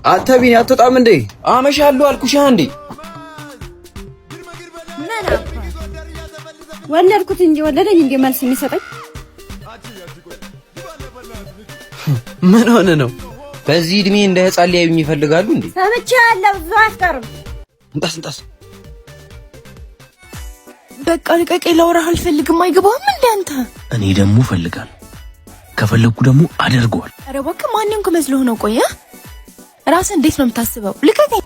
አንተ ቢኒ አትወጣም እንዴ? አመሻለሁ አልኩሽ እንዴ። ምን አባ ወለድኩት እንጂ ወለደኝ እንዴ መልስ የሚሰጠኝ? ምን ሆነ ነው? በዚህ እድሜ እንደ ህፃን ሊያዩኝ ይፈልጋሉ እንዴ? ሰምቼ ያለው ብዙ አያስቀርም። እንጣስ እንጣስ። በቃ ልቀቀኝ፣ ላወራህ አልፈልግም። አይገባህም እንደ አንተ? እኔ ደግሞ እፈልጋለሁ። ከፈለግኩ ደግሞ አደርገዋል። ኧረ እባክህ ማንም መስሎህ ነው? ቆይ ራስህ እንዴት ነው የምታስበው? ልቀቀኝ።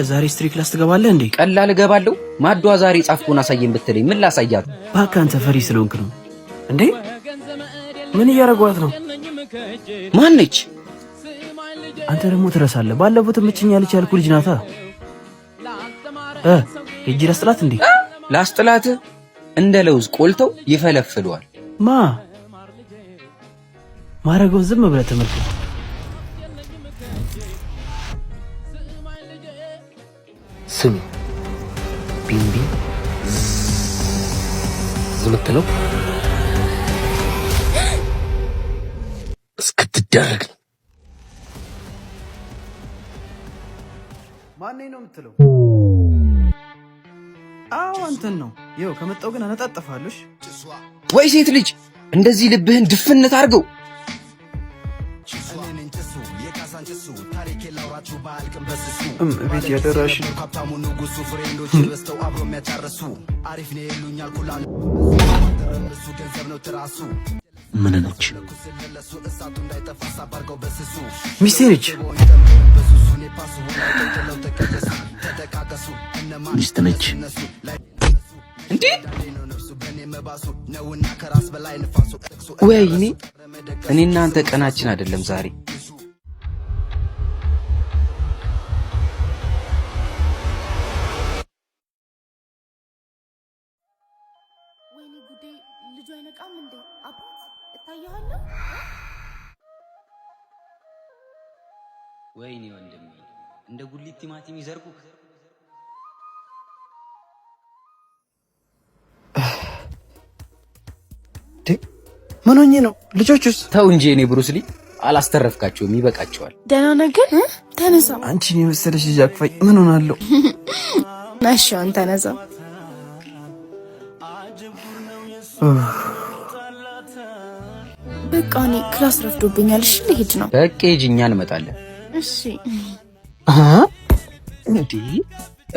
ዛሬ history class ትገባለህ እንዴ? ቀላል እገባለሁ። ማዷ ዛሬ ጻፍኩን አሳየን ብትለኝ ምን ላሳያት? እባክህ አንተ ፈሪ ስለሆንክ ነው። እንዴ ምን እያደረጓት ነው? ማነች? አንተ ደግሞ ትረሳለህ። ባለፈው ትመቸኛለች ያልኩህ ልጅ ናታ። ሂጅ ላስጥላት እንዴ? ላስጥላት? እንደ ለውዝ ቆልተው ይፈለፍሏል። ማ ማረገውን ዝም ብለህ ተመልከት። ስሚ፣ ቢምቢ የምትለው እስክትደረግ ነው። ማነኝ ነው የምትለው? አዎ አንተን ነው። ይኸው ከመጣው ግን አነጣጥፋለሽ። ወይ ሴት ልጅ እንደዚህ ልብህን ድፍነት አድርገው። ቤት ያደራሽ። ምን ነች? ሚስቴ ነች። ሚስት ነች። እንዴ ወይኔ፣ እኔ እናንተ ቀናችን አይደለም ዛሬ። ወይኔ ጉዴ! ልጁ አይነቃም እንዴ? አባት እታየሃለሁ። ወይኔ ወንድሜ፣ እንደ ጉሊት ቲማቲም ይዘርጉክ። ምን ሆኜ ነው? ልጆቹስ? ተው እንጂ እኔ ብሩስሊ አላስተረፍካቸውም፣ ይበቃቸዋል። ደህና ነህ ግን? ተነሳ። አንቺን የመሰለሽ ልጅ አቅፋኝ ምን ሆናለሁ? እሺ አሁን ተነሳ። በቃ እኔ class ረፍዶብኛል። እሺ ልሄድ ነው። በቃ ሂጂ፣ እኛ እንመጣለን። እሺ። እንዴ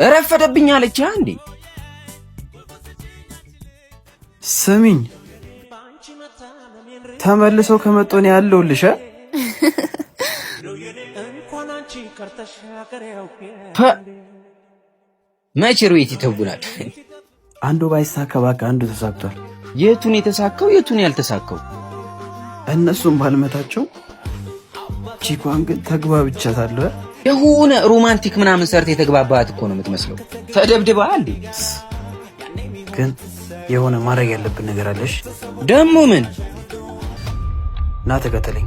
ረፈደብኝ አለች እንዴ? ስሚኝ፣ ተመልሰው ከመጡ እኔ ያለሁልሽ። መቼ ሩዌት ይተውናል? አንዱ ባይሳካ እባክህ አንዱ ተሳክቷል። የቱን የተሳካው የቱን ያልተሳካው? እነሱም ባልመታቸው ቺኳን ግን ተግባብቻታለሁ። የሆነ romantic ምናምን ሰርተ የተግባባት እኮ ነው የምትመስለው። ተደብድበሃል እንዴ? ግን የሆነ ማድረግ ያለብን ነገር አለሽ። ደግሞ ምን? ና ተከተለኝ።